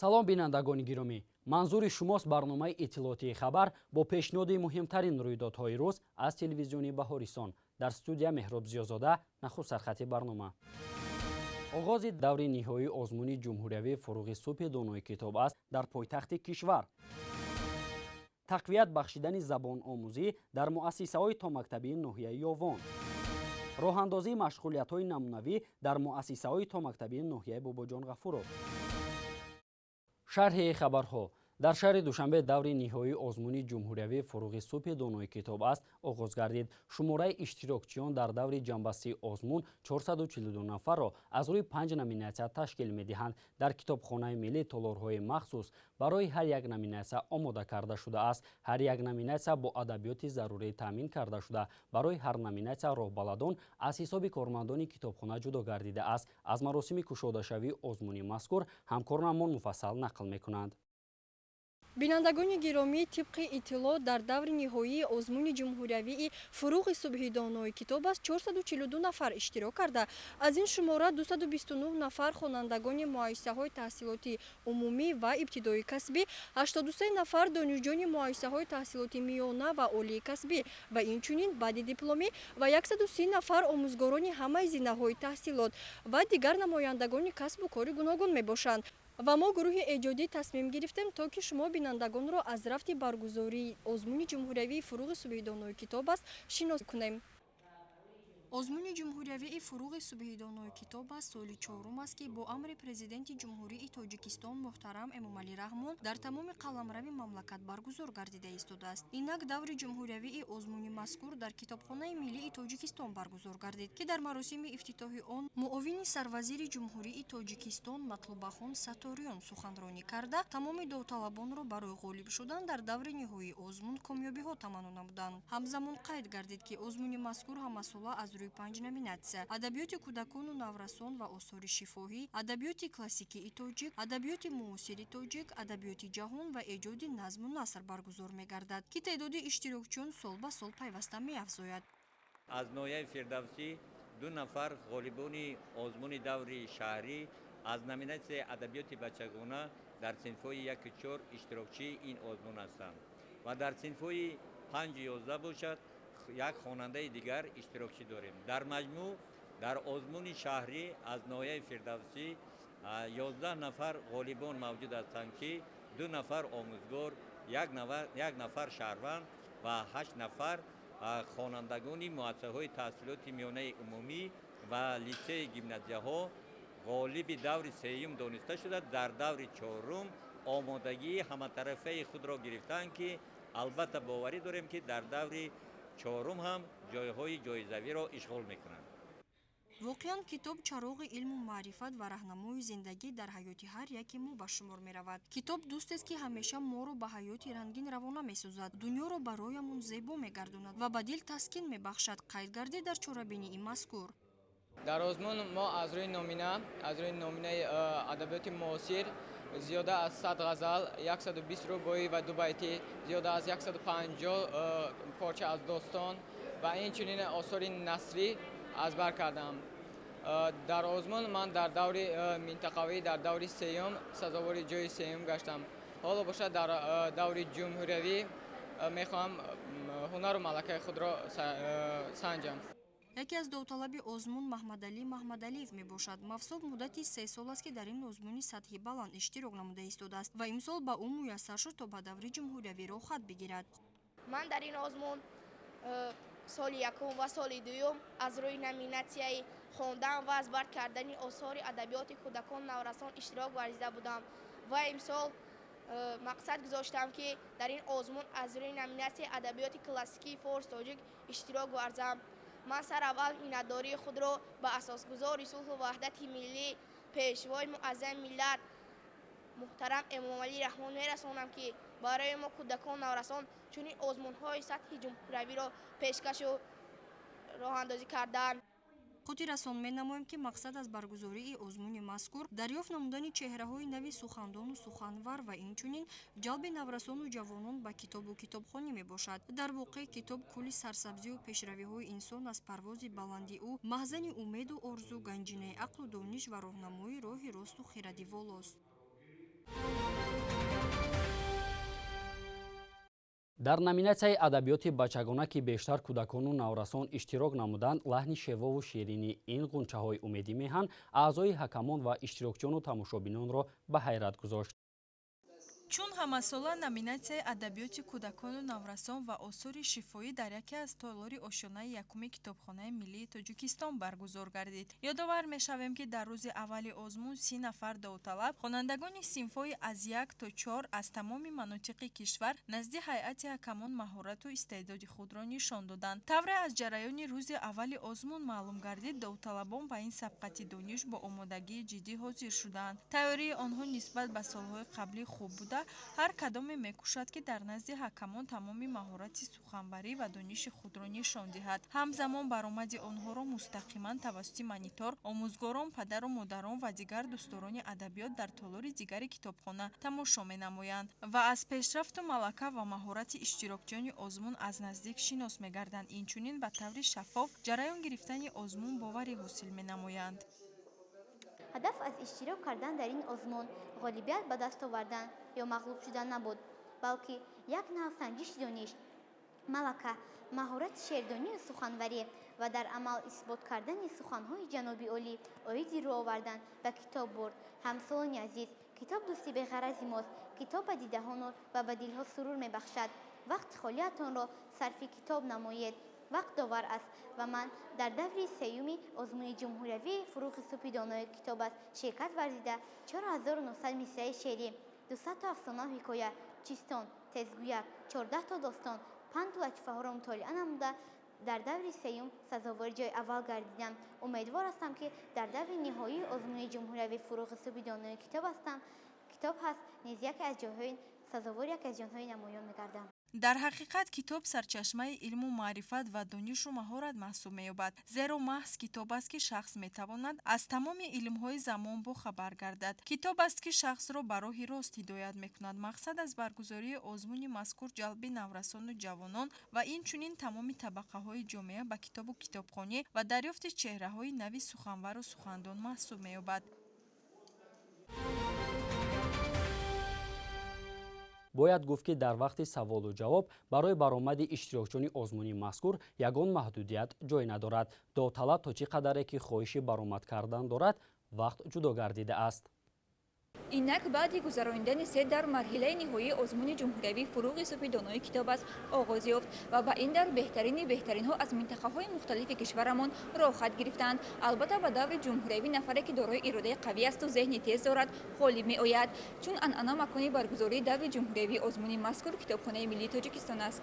Салом, бинандагони гиромӣ! Манзури шумост барномаи иттилоотии «Хабар» бо пешниҳоди муҳимтарин рӯйдодҳои рӯз аз телевизиони Баҳористон. Дар студия Меҳроб Зиёзода. Нахуст сархати барнома. Оғози даври ниҳоии озмуни ҷумҳуриявии «Фуруғи субҳи донои китоб аст» дар пойтахти кишвар. Тақвият бахшидани забономӯзӣ дар муассисаҳои томактабии ноҳияи Ёвон. Роҳандозии машғулиятҳои намунавӣ дар муассисаҳои томактабии ноҳияи Бобоҷон Ғафуров. Шарҳи хабарҳо. Дар шаҳри Душанбе даври ниҳоии озмуни ҷумҳуриявии «Фуруғи субҳи донои китоб аст» оғоз гардид. Шумораи иштирокчиён дар даври ҷамъбастии озмун 442 нафарро аз рӯи панҷ номинатсия ташкил медиҳанд. Дар Китобхонаи миллӣ толорҳои махсус барои ҳар як номинатсия омода карда шудааст. Ҳар як номинатсия бо адабиёти зарурӣ таъмин карда шуда, барои ҳар номинатсия роҳбаладон аз ҳисоби кормандони китобхона ҷудо гардидааст. Аз маросими кушодашавии озмуни мазкур ҳамкоронамон муфассал нақл мекунанд. Бинандагони гиромӣ, тибқи иттилоъ, дар даври ниҳоии озмуни ҷумҳуриявии «Фуруғи субҳи донои китоб аст» 442 нафар иштирок карда, аз ин шумора 229 нафар хонандагони муассисаҳои таҳсилоти умумӣ ва ибтидоии касбӣ, 83 нафар донишҷӯёни муассисаҳои таҳсилоти миёна ва олии касбӣ ва инчунин баъди дипломӣ ва 130 нафар омӯзгорони ҳамаи зинаҳои таҳсилот ва дигар намояндагони касбу кори гуногун мебошанд. Ва мо, гурӯҳи эҷодӣ, тасмим гирифтем, то ки шумо бинандагонро аз рафти баргузории озмуни ҷумҳуриявии «Фуруғи субҳи донои китоб аст» шинос кунем. Озмуни ҷумҳуриявии «Фуруғи субҳи донои китоб аст» соли чорум аст, ки бо амри Президенти Ҷумҳурии Тоҷикистон муҳтарам Эмомалӣ Раҳмон дар тамоми қаламрави мамлакат баргузор гардида истодааст. Инак даври ҷумҳуриявии озмуни мазкур дар Китобхонаи миллии Тоҷикистон баргузор гардид, ки дар маросими ифтитоҳи он муовини сарвазири Ҷумҳурии Тоҷикистон Матлубахон Сатториён суханронӣ карда, тамоми довталабонро барои ғолиб шудан дар даври ниҳоии озмун комёбиҳо таманно намуданд. Ҳамзамон қайд гардид, ки озмуни мазкур ҳамасола аз рӯи панҷ номинатсия: адабиёти кӯдакону наврасон ва осори шифоҳӣ, адабиёти классикии тоҷик, адабиёти муосири тоҷик, адабиёти ҷаҳон ва эҷоди назму наср баргузор мегардад, ки теъдоди иштирокчиён сол ба сол пайваста меафзояд. Аз ноҳияи Фирдавсӣ ду нафар ғолибони озмуни даври шаҳрӣ аз номинатсияи адабиёти бачагона дар синфҳои 1-4 иштирокчии ин озмун ҳастанд ва дар синфҳои 5-11 бошад, як хонандаи дигар иштирокчӣ дорем. Дар маҷмӯъ дар озмуни шаҳрӣ аз ноҳияи Фирдавсӣ 11 нафар ғолибон мавҷуд ҳастанд, ки ду нафар омӯзгор, як нафар шаҳрванд ва ҳашт нафар хонандагони муассисаҳои таҳсилоти миёнаи умумӣ ва литсеи гимназияҳо ғолиби даври сеюм дониста шуда, дар даври чорум омодагии ҳаматарафаи худро гирифтаанд, ки албатта боварӣ дорем, ки дар даври чорум ҳам ҷойҳои ҷоизавиро ишғол мекунанд. Воқеан, китоб чароғи илму маърифат ва раҳнамои зиндагӣ дар ҳаёти ҳар яке мо ба шумор меравад. Китоб дӯстест, ки ҳамеша моро ба ҳаёти рангин равона месозад, дунёро бароямон зебо мегардонад ва ба дил таскин мебахшад, қайд гардид дар чорабинии мазкур. Дар озмун мо аз рӯи номинаи адабиёти муосир зиёда аз 100 ғазал, 120 рубоӣ ва дубайтӣ, зиёда аз 150 порча аз достон ва инчунин осори насрӣ аз бар кардам. Дар озмун ман дар даври минтақавӣ дар даври сеюм сазовори ҷои сеюм гаштам. Ҳоло бошад, дар даври ҷумҳуриявӣ мехоҳам ҳунару малакаи худро санҷам. Яке аз довталаби озмун Маҳмадалӣ Маҳмадалиев мебошад. Мавсуф муддати 3 сол аст, ки дар ин озмуни сатҳи баланд иштирок намуда истодааст ва имсол ба ӯ муяссар шуд, то ба даври ҷумҳуриявӣ роҳхат бигирад. Ман дар ин озмун соли якум ва соли дуюм аз рӯи номинатсияи хондан ва аз бар кардани осори адабиёти кӯдакон наврасон иштирок варзида будам ва имсол мақсад гузоштам, ки дар ин озмун аз рӯи номинатсияи адабиёти классикии форс тоҷик иштирок варзам. Ман сараввал миннатдории худро ба асосгузори сулҳу ваҳдати миллӣ, Пешвои муаззами миллат муҳтарам Эмомалӣ Раҳмон мерасонам, ки барои мо, кӯдакон наврасон, чунин озмунҳои сатҳи ҷумҳуриявиро пешкашу роҳандозӣ карданд. Хотиррасон менамоем, ки мақсад аз баргузории озмуни мазкур дарёфт намудани чеҳраҳои нави сухандону суханвар ва инчунин ҷалби наврасону ҷавонон ба китобу китобхонӣ мебошад. Дар воқеъ, китоб кӯли сарсабзию пешравиҳои инсон аз парвози баланди ӯ, маҳзани умеду орзу, ганҷинаи ақлу дониш ва роҳнамои роҳи росту хиради волост. Дар номинатсияи адабиёти бачагона, ки бештар кӯдакону наврасон иштирок намуданд, лаҳни шевову ширини ин ғунчаҳои умеди меҳан аъзои ҳакамон ва иштирокчиёну тамошобинонро ба ҳайрат гузошт. Чун ҳамасола номинатсияи адабиёти кӯдакону наврасон ва осори шифоӣ дар яке аз толори ошёнаи якуми Китобхонаи миллии Тоҷикистон баргузор гардид. Ёдовар мешавем, ки дар рӯзи аввали озмун 30 нафар довталаб, хонандагони синфҳои аз 1 то 4 аз тамоми манотиқи кишвар назди ҳайати ҳакамон маҳорату истеъдоди худро нишон доданд. Тавре аз ҷараёни рӯзи аввали озмун маълум гардид, довталабон ба ин сабқати дониш бо омодагии ҷиддӣ ҳозир шуданд. Тайёрии онҳо нисбат ба солҳои қаблӣ хуб буда, ҳар кадоме мекӯшад, ки дар назди ҳакамон тамоми маҳорати суханварӣ ва дониши худро нишон диҳад. Ҳамзамон баромади онҳоро мустақиман тавассути монитор омӯзгорон, падару модарон ва дигар дӯстдорони адабиёт дар толори дигари китобхона тамошо менамоянд ва аз пешрафту малака ва маҳорати иштирокчиёни озмун аз наздик шинос мегарданд. Инчунин ба таври шаффоф ҷараён гирифтани озмун боварӣ ҳосил менамоянд. Ҳадаф аз иштирок кардан дар ин озмун ғолибият ба даст овардан ё мағлуб шудан набуд, балки як нав санҷиши дониш, малака, маҳорати шеърдонию суханварӣ ва дар амал исбот кардани суханҳои ҷаноби олӣ оиди рӯ овардан ба китоб бурд. Ҳамсолони азиз, китоб дӯсти беғарази мост. Китоб ба дидаҳо нур ва ба дилҳо сурур мебахшад. Вақти холиятонро сарфи китоб намоед. Вақт довар аст ва ман дар даври сеюми озмуни ҷумҳуриявии Фурӯғи субҳи донои китоб аст ширкат варзида, 4900 мисраи шеърӣ, 200 то афсонау ҳикоя, чистон, тезгӯяк, 14 то достон, панду латифаҳоро мутолиа намуда, дар даври сеюм сазовори ҷои аввал гардидам. Умедвор ҳастам, ки дар даври ниҳоии озмуни ҷумҳуриявии Фурӯғи субҳи донои китоб ҳастам китоб ҳаст низ яке аз ҷойҳои сазовори яке аз ҷонҳои намоён мегардам. Дар ҳақиқат китоб сарчашмаи илму маърифат ва донишу маҳорат маҳсуб меёбад, зеро маҳз китоб аст, ки шахс метавонад аз тамоми илмҳои замон бохабар гардад. Китоб аст, ки шахсро ба роҳи рост ҳидоят мекунад. Мақсад аз баргузории озмуни мазкур ҷалби наврасону ҷавонон ва инчунин тамоми табақаҳои ҷомеа ба китобу китобхонӣ ва дарёфти чеҳраҳои нави суханвару сухандон маҳсуб меёбад. Бояд гуфт, ки дар вақти саволу ҷавоб барои баромади иштирокчиёни озмуни мазкур ягон маҳдудият ҷой надорад. Довталаб то чӣ қадаре ки хоҳиши баромад кардан дорад, вақт ҷудо гардидааст. Инак баъди гузаронидани се дар марҳилаи ниҳоии озмуни ҷумҳуриявии Фурӯғи субҳи донои китоб аст оғоз ёфт ва ба ин дар беҳтарини беҳтаринҳо аз минтақаҳои мухталифи кишварамон роҳхат гирифтанд. Албатта, ба даври ҷумҳуриявӣ нафаре, ки дорои иродаи қавӣ асту зеҳни тез дорад, ғолиб меояд. Чун анъана, макони баргузории даври ҷумҳуриявии озмуни мазкур Китобхонаи миллии Тоҷикистон аст.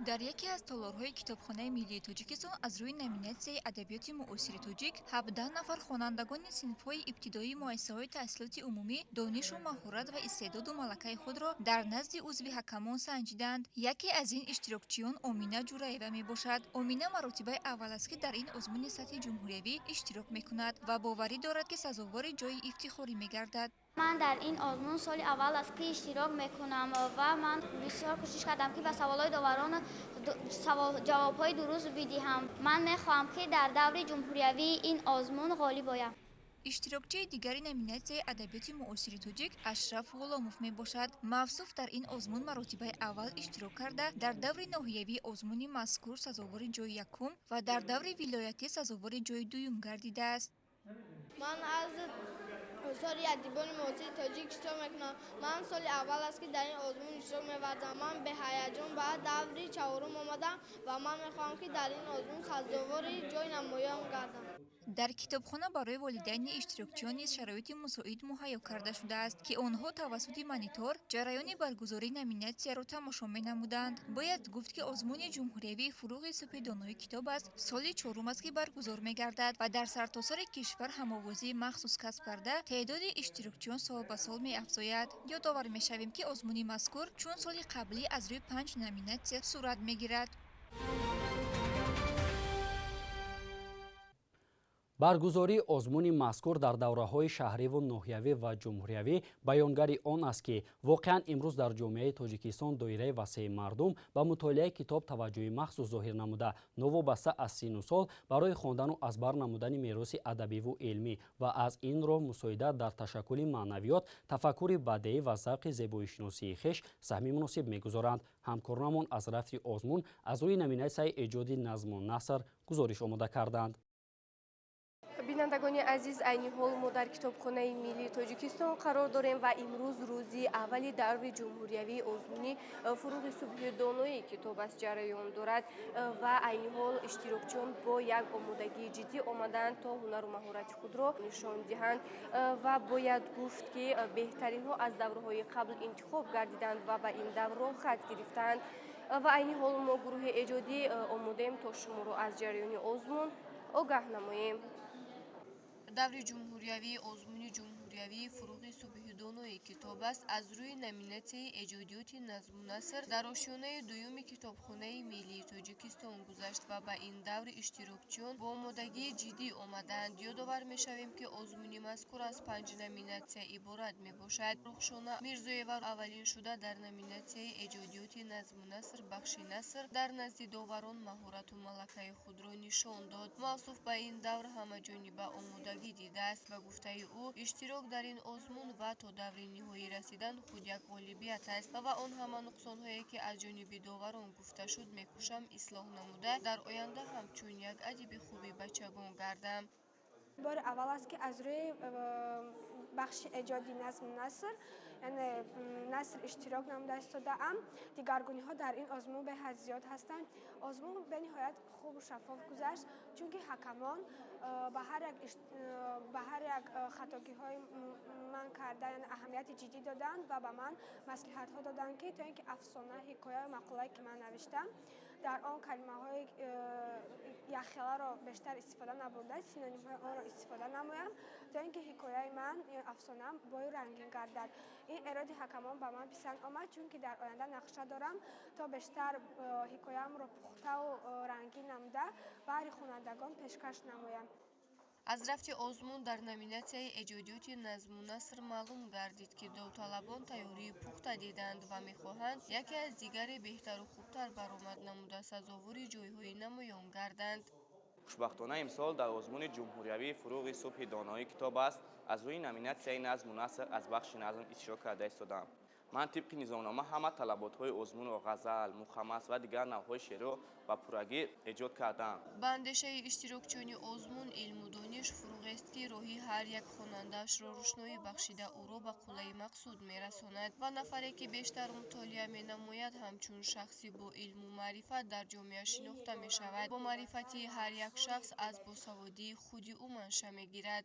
Дар яке аз толорҳои Китобхонаи миллии Тоҷикистон аз рӯи номинатсияи адабиёти муосири тоҷик 17 нафар хонандагони синфҳои ибтидоии муассисаҳои таҳсилоти умумӣ донишу маҳорат ва истеъдоду малакаи худро дар назди узви ҳакамон санҷиданд. Яке аз ин иштирокчиён Омина Ҷураева мебошад. Омина маротибаи аввал аст, ки дар ин озмуни сатҳи ҷумҳуриявӣ иштирок мекунад ва боварӣ дорад, ки сазовори ҷои ифтихорӣ мегардад. Ман дар ин озмун соли аввал аст, ки иштирок мекунам ва ман бисёр кӯшиш кардам, ки ба саволҳои доварон ҷавобҳои дуруст бидиҳам. Ман мехоҳам, ки дар даври ҷумҳуриявии ин озмун ғолиб оям. Иштирокчии дигари номинатсияи адабиёти муосири тоҷик Ашраф Ғуломов мебошад. Мавсуф дар ин озмун маротибаи аввал иштирок карда, дар даври ноҳиявии озмуни мазкур сазовори ҷои якум ва дар даври вилоятӣ сазовори ҷои дуюм гардидааст. Ман аз осори адибони муосири тоҷик иштирок мекунам. Ман соли аввал аст, ки дар ин озмун иштирок меварзам. Ман беҳаяҷон ба даври чаҳорум омадам ва ман мехоҳам, ки дар ин озмун сазовори ҷои намоён гардам. Дар китобхона барои волидайни иштирокчиён низ шароити мусоид муҳайё карда шудааст, ки онҳо тавассути монитор ҷараёни баргузории номинатсияро тамошо менамуданд. Бояд гуфт, ки озмуни ҷумҳуриявии Фурӯғи субҳи донои китоб аст соли чорум аст, ки баргузор мегардад ва дар сартосари кишвар ҳамовозии махсус касб карда, теъдоди иштирокчиён сол ба сол меафзояд. Ёдовар мешавем, ки озмуни мазкур чун соли қаблӣ аз рӯи панҷ номинатсия сурат мегирад. Баргузории озмуни мазкур дар давраҳои шаҳриву ноҳиявӣ ва ҷумҳуриявӣ баёнгари он аст, ки воқеан имрӯз дар ҷомеаи Тоҷикистон доираи васеи мардум ба мутолиаи китоб таваҷҷӯҳи махсус зоҳир намуда, новобаста аз синну сол барои хондану аз бар намудани мероси адабиву илмӣ ва аз ин роҳ мусоидат дар ташаккули маънавиёт, тафаккури бадеӣ ва завқи зебоишиносии хеш саҳми муносиб мегузоранд. Ҳамкоронамон аз рафти озмун аз рӯи номинатсияи эҷоди назму наср гузориш омода карданд. Бинандагони азиз, айни ҳол мо дар китобхонаи миллии Тоҷикистон қарор дорем ва имрӯз рӯзи аввали даври ҷумҳуриявии озмуни фуруғи субҳи донои китоб аст ҷараён дорад ва айни ҳол иштирокчиён бо як омодагии ҷиддӣ омадаанд то ҳунару маҳорати худро нишон диҳанд ва бояд гуфт, ки беҳтаринҳо аз даврҳои қабл интихоб гардиданд ва ба ин давр роҳхат гирифтаанд ва айни ҳол мо гурӯҳи эҷодӣ омодаем то шуморо аз ҷараёни озмун огаҳ намоем. Даври ҷумҳуриявии озмуни ҷумҳуриявии фуруғи субҳи донои китоб аст аз рӯи номинатсияи эҷодиёти назму наср дар ошёнаи дуюми китобхонаи миллии Тоҷикистон гузашт ва ба ин давр иштирокчиён бо омодагии ҷиддӣ омадаанд. Ёдовар мешавем, ки озмуни мазкур аз 5 номинатсия иборат мебошад. Рухшона Мирзоева аввалин шуда дар номинатсияи эҷодиёти назму наср бахши наср дар назди доварон маҳорату малакаи худро нишон дод. Мавсуф ба ин давр ҳамаҷониба омодагӣ дидааст. Ба гуфтаи ӯ, иштирок дар ин озмун ва то даври ниҳоӣ расидан худ як ғолибият аст ва он ҳама нуқсонҳое, ки аз ҷониби доварон гуфта шуд, мекӯшам ислоҳ намуда дар оянда ҳамчун як адиби хуби бачагон гардам. Бори аввал аст, ки аз рӯи бахши эҷоди назму наср, яъне наср иштирок намуда истодаам. Дигаргуниҳо дар ин озмун беҳад зиёд ҳастанд. Озмун бениҳоят хубу шаффоф гузашт, чунки ҳакамон ба ҳар як хатогиҳои ман карда, яъне аҳамияти ҷиддӣ доданд ва ба ман маслиҳатҳо доданд, ки то ин ки афсона, ҳикоя ва мақолае, ки ман навиштам, дар он калимаҳои яхеларо бештар истифода набурда, синонимҳои онро истифода намоям, то ин ки ҳикояи ман ё афсонаам бою рангин гардад. Ин эроди ҳакамон ба ман писанд омад, чунки дар оянда нақша дорам то бештар ҳикояамро пухтаву рангин намуда баҳри хонандагон пешкаш намоям. Аз рафти озмун дар номинатсияи эҷодиёти назму наср маълум гардид, ки довталабон тайёрии пухта диданд ва мехоҳанд яке аз дигаре беҳтару хубтар баромад намуда сазовори ҷойҳои намоён гарданд. Хушбахтона имсол дар озмуни ҷумҳуриявии фуруғи субҳи донои китоб аст аз рӯи номинатсияи назму наср аз бахши назм иштирок карда истодаам. Ман тибқи низомнома ҳама талаботҳои озмунро ғазал, мухаммас ва дигар навъҳои шеърро ба пуррагӣ эҷод кардаам. Ба андешаи иштирокчиёни озмун, илму дониш фуруғест, ки роҳи ҳар як хонандаашро рӯшноӣ бахшида ӯро ба қуллаи мақсуд мерасонад ва нафаре, ки бештар мутолиа менамояд, ҳамчун шахси бо илму маърифат дар ҷомеа шинохта мешавад. Бо маърифати ҳар як шахс аз босаводии худи ӯ манша мегирад.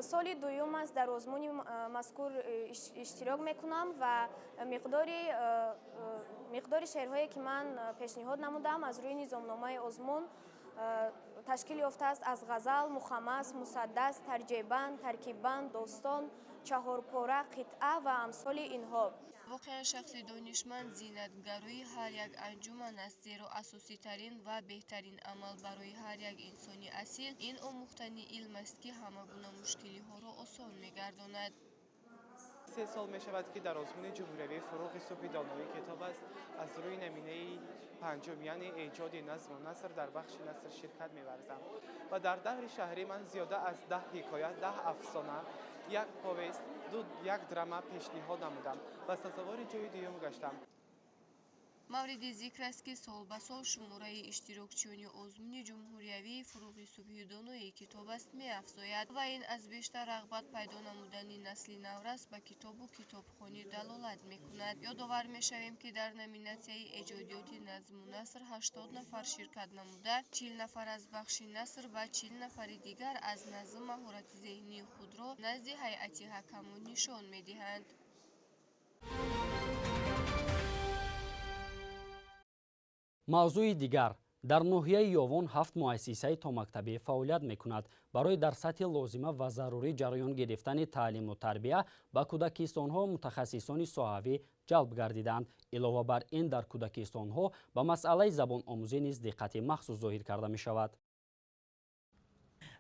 Соли дуюм аст дар озмуни мазкур иштирок мекунам ва миқдори шеърҳое, ки ман пешниҳод намудам, аз рӯи низомномаи озмун ташкил ёфтааст аз ғазал, мухаммас, мусаддас, тарҷеъбанд, таркиббанд, достон, чаҳорпора, қитъа ва амсоли инҳо. Воқеан шахси донишманд зинатгарои ҳар як анҷуман аст, зеро асоситарин ва беҳтарин амал барои ҳар як инсони асил ин омӯхтани илм аст, ки ҳама гуна мушкилиҳоро осон мегардонад. 3 сол мешавад, ки дар озмуни ҷумҳуриявии фуруғи субҳи донои китоб аст аз рӯи номинаи панҷум, яъне эҷоди назму наср дар бахши наср ширкат меварзам ва дар даври шаҳрӣ ман зиёда аз 10 ҳикоя, 10 афсона, як повест, як драма пешниҳод намудам ва сазовори ҷои дуюм гаштам. Мавриди зикр аст, ки сол ба сол шумораи иштирокчиёни озмуни ҷумҳуриявии фуруғи субҳи донои китоб аст меафзояд ва ин аз бештар рағбат пайдо намудани насли наврас ба китобу китобхонӣ далолат мекунад. Ёдовар мешавем, ки дар номинатсияи эҷодиёти назму наср 80 нафар ширкат намуда, 40 нафар аз бахши наср ва 40 нафари дигар аз назм маҳорати зеҳнии худро назди ҳайати ҳакамон нишон медиҳанд. Мавзӯи дигар. Дар ноҳияи Ёвон 7 муассисаи томактабӣ фаъолият мекунад. Барои дар сатҳи лозима ва зарурӣ ҷараён гирифтани таълиму тарбия ба кӯдакистонҳо мутахассисони соҳавӣ ҷалб гардиданд. Илова бар ин, дар кӯдакистонҳо ба масъалаи забономӯзӣ низ диққати махсус зоҳир карда мешавад.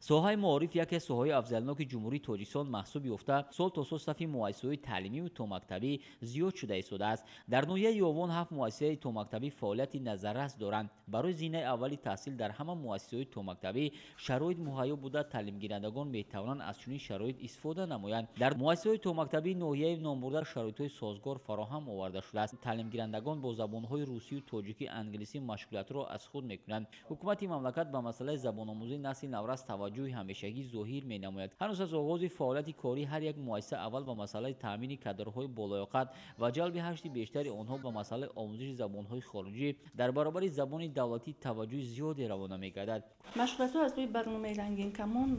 Соҳаи маориф яке аз соҳаҳои афзалноки Ҷумҳурии Тоҷикистон маҳсуб ёфта, сол то сол сафи муассисаҳои таълимию томактабӣ зиёд шуда истодааст. Дар ноҳияи Ёвон 7 муассисаи томактабӣ фаъолияти назаррас доранд. Барои зинаи аввали таҳсил дар ҳама муассисаҳои томактабӣ шароит муҳайё буда, таълимгирандагон метавонанд аз чунин шароит истифода намоянд. Дар муассисаҳои томактабии ноҳияи номбурда шароитҳои созгор фароҳам оварда шудааст. Таълимгирандагон бо забонҳои русию тоҷикӣ, англисӣ машғулиятро аз худ мекунанд. Ҳукумати мамлакат ба масъалаи забономӯзии насли наврас таваҷҷӯҳи ҳамешагӣ зоҳир менамояд. Ҳанӯз аз оғози фаъолияти корӣ ҳар як муассиса аввал ба масъалаи таъмини кадрҳои болоёқат ва ҷалби ҳашти бештари онҳо ба масъалаи омӯзиши забонҳои хориҷӣ дар баробари забони давлатӣ таваҷҷӯҳи зиёде равона мегардад. Машғулиятҳо аз рӯи барномаи рангинкамон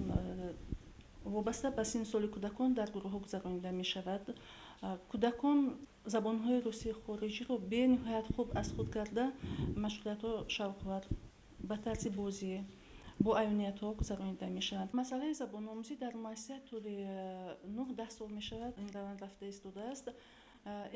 вобаста ба синну соли кӯдакон дар гурӯҳҳо гузаронида мешавад. Кӯдакон забонҳои русии хориҷиро бениҳоят хуб аз худ карда, машғулиятҳо шавқовар ба тарзи бозӣ бо аёниятҳо гузаронида мешаванд. Масъалаи забономӯзӣ дар муассиса тӯли 9-10 сол мешавад, ин раванд рафта истодааст.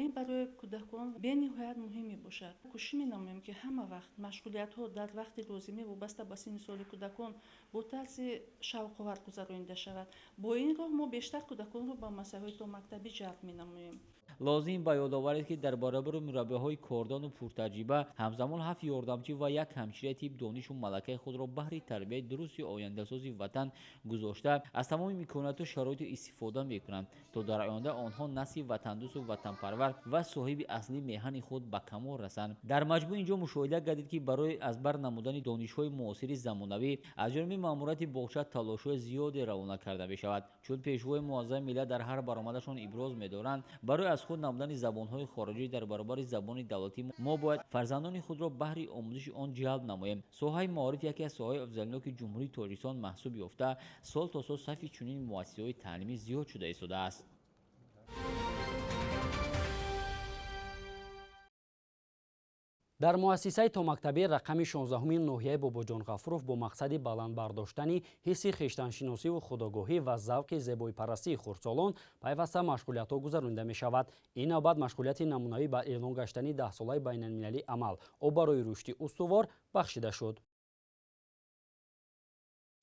Ин барои кӯдакон бениҳоят муҳим мебошад. Кӯшиш менамоем, ки ҳама вақт машғулиятҳо дар вақти лозимӣ вобаста ба синну соли кӯдакон бо тарзи шавқовар гузаронида шавад. Бо ин роҳ мо бештар кӯдаконро ба муассисаҳои томактабӣ ҷалб менамоем. Лозим ба ёдоварид, ки дар баробари мураббиҳои кордону пуртаҷриба ҳамзамон 7 ёрдамчӣ ва як ҳамшираи тиб донишу малакаи худро баҳри тарбияи дурусти ояндасози ватан гузошта, аз тамоми имконияту шароиту истифода мекунанд, то дар оянда онҳо насли ватандӯсту ватанпарвар ва соҳиби аслии меҳани худ ба камол расанд. Дар маҷмӯъ инҷо мушоҳида гардид, ки барои аз бар намудани донишҳои муосири замонавӣ аз ҷониби маъмурияти боғча талошҳои зиёде равона карда мешавад. Чун пешвои муаззами миллат дар ҳар баромадашон иброз медоранд, барои аз худ намудани забонҳои хориҷӣ дар баробари забони давлатӣ мо бояд фарзандони худро баҳри омӯзиши он ҷалб намоем. Соҳаи маориф яке аз соҳаҳои афзалноки Ҷумҳурии Тоҷикистон маҳсуб ёфта, сол то сол сафи чунин муассисаҳои таълимӣ зиёд шуда истодааст. Дар муассисаи томактабӣ рақами 16-уми ноҳияи Бобоҷон Ғафуров бо мақсади баланд бардоштани ҳисси хештаншиносиву худогоҳӣ ва завқи зебоипарастии хурдсолон пайваста машғулиятҳо гузаронида мешавад. Ин навбат машғулияти намунавӣ ба эълон гаштани 10-солаи байналмилалии амал об барои рушди устувор бахшида шуд.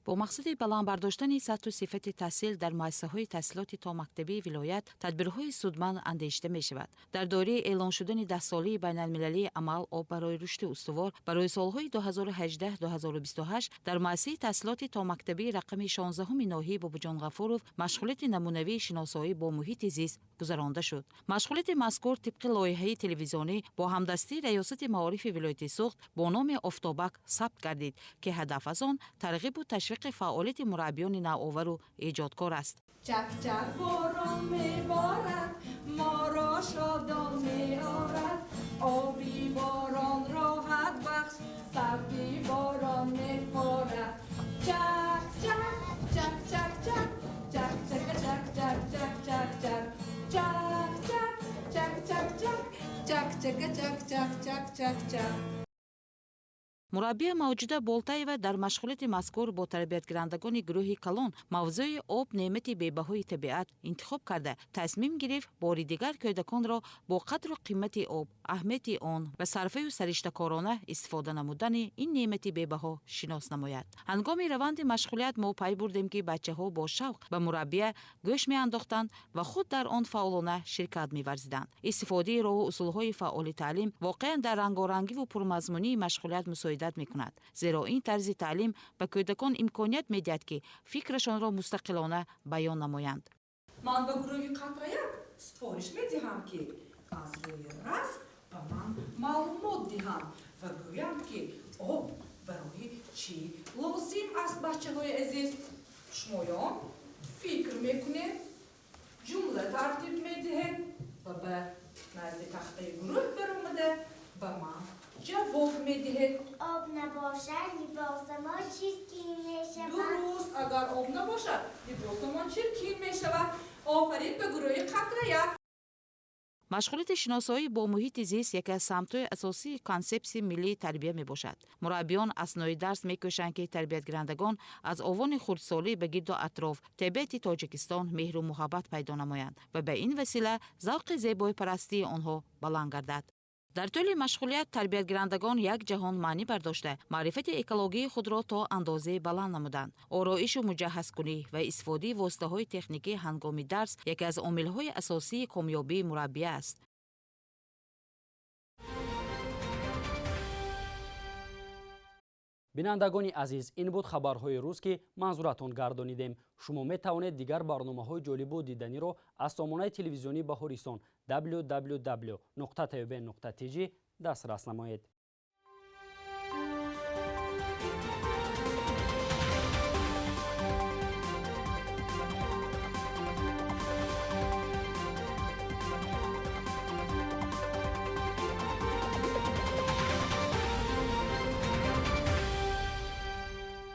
Бо мақсади баланд бардоштани сатҳу сифати таҳсил дар муассисаҳои таҳсилоти томактабии вилоят тадбирҳои судманд андешида мешавад. Дар доираи эълон шудани 10-солаи байналмилалии амал об барои рушди устувор барои солҳои 2018-2028 дар муассисаи таҳсилоти томактабии рақами 16-уми ноҳияи Бобоҷон Ғафуров машғулияти намунавии шиносоӣ бо муҳити зист гузаронда шуд. Машғулияти мазкур тибқи лоиҳаи телевизионӣ бо ҳамдастии Раёсати маорифи вилояти Суғд бо номи Офтобак сабт гардид, ки ҳадаф аз он тарғибу ташвиқи фаъолияти мураббиёни навовару эҷодкор аст. Чак-чак борон меборад, моро шодон меорад, оби борон роҳат бахш, сабди борон мепорад. Чак-чак, чак-чак-чак, чак-чак-чак-чак-чак-чак-чак, чак-чак, чак-чак-чак, чак-чак-чак-чак-чак-чак. Мураббия Мавҷуда Болтаева дар машғулияти мазкур бо тарбиятгирандагони гурӯҳи калон мавзӯи об неъмати бебаҳои табиат интихоб карда, тасмим гирифт бори дигар кӯдаконро бо қадру қимати об, аҳамияти он ва сарфаю сариштакорона истифода намудани ин неъмати бебаҳо шинос намояд. Ҳангоми раванди машғулият мо пай бурдем, ки бачаҳо бо шавқ ба мураббия гӯш меандохтанд ва худ дар он фаъолона ширкат меварзиданд. Истифодаи роҳу усулҳои фаъоли таълим воқеан дар рангорангиву пурмазмунии машғулият мусоидат мекунад, зеро ин тарзи таълим ба кӯдакон имконият медиҳад, ки фикрашонро мустақилона баён намоянд. Ман ба гурӯҳи қатраяк супориш медиҳам, ки аз рӯи расм ба ман маълумот диҳанд ва гӯянд, ки об барои чӣ лозим аст. Бачаҳои азиз, шумоён фикр мекунед, ҷумла тартиб медиҳед ва ба назди тахтаи гурӯҳ баромада ба ман ҷавоб медиҳед. Об набошад, либосамон чиркин мешавад. Дуруст, агар об набошад, либосамон чиркин мешавад. Офарин ба гурӯҳи қатраяк. Машғулияти шиносоӣ бо муҳити зист яке аз самтҳои асосии консепсияи миллии тарбия мебошад. Мураббиён аснои дарс мекӯшанд, ки тарбиятгирандагон аз овони хурдсолӣ ба гирду атроф табиати Тоҷикистон меҳру муҳаббат пайдо намоянд ва ба ин васила завқи зебоипарастии онҳо баланд гардад. Дар тӯли машғулият тарбиятгирандагон як ҷаҳон маънӣ бардошта, маърифати экологии худро то андозае баланд намуданд. Ороишу муҷаҳҳазкунӣ ва истифодаи воситаҳои техникӣ ҳангоми дарс яке аз омилҳои асосии комёбии мураббия аст. Бинандагони азиз, ин буд хабарҳои рӯз, ки манзуратон гардонидем. Шумо метавонед дигар барномаҳои ҷолибу диданиро аз сомонаи телевизионии Баҳористон www.tub.tj дастрас намоед.